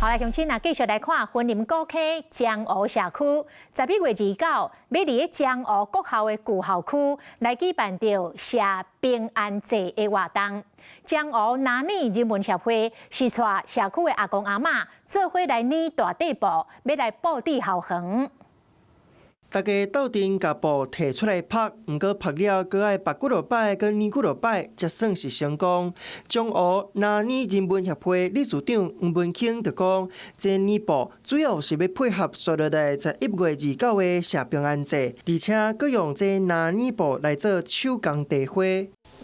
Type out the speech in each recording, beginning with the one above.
好來，鄉親啊，繼續來看雲林古坑樟湖社區，11月29，欲佇咧樟湖國校的舊校區來舉辦著謝平安祭的活動。樟湖拿呢人文協會是帶社區的阿公阿嬤做伙來捻大塊布，欲來布置校園。大家鬥陣共布提出來曝，毋過曝了，閣愛縛幾落擺，閣捻幾落擺，才算是成功。樟湖拿呢人文協會理事長黃文興就講，這捻布主要是欲配合紲落來11月29的謝平安祭，而且閣用這拿呢布來做手工提花。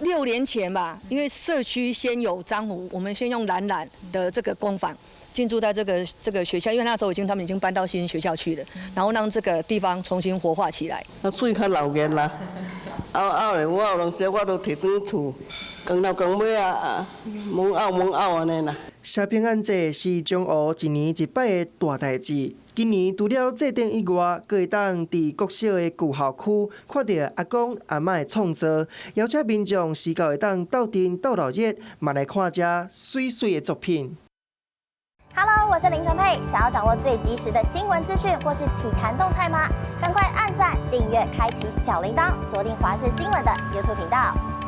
6年前吧，因為社區先有樟湖，我們先用藍染的這個工坊進駐在這個學校，因為那時候他們已經搬到新學校去了，然後讓這個地方重新活化起來。啊，水較流熱啦，後後來我有當時我都提轉厝，扛頭扛尾啊，摸拗摸拗按呢啦。謝平安祭是樟湖一年一擺的大代誌。今年除了祭典以外，閣會當佇國小的舊校區看著阿公阿嬤的創作，邀請民眾時到會當鬥陣鬥鬧熱，嘛來看這媠媠的作品。 Hello，我是林純佩。想要掌握最及時的新聞資訊或是體壇動態嗎？趕快按讚、訂閱、開啟小鈴鐺，鎖定華視新聞的 YouTube 頻道。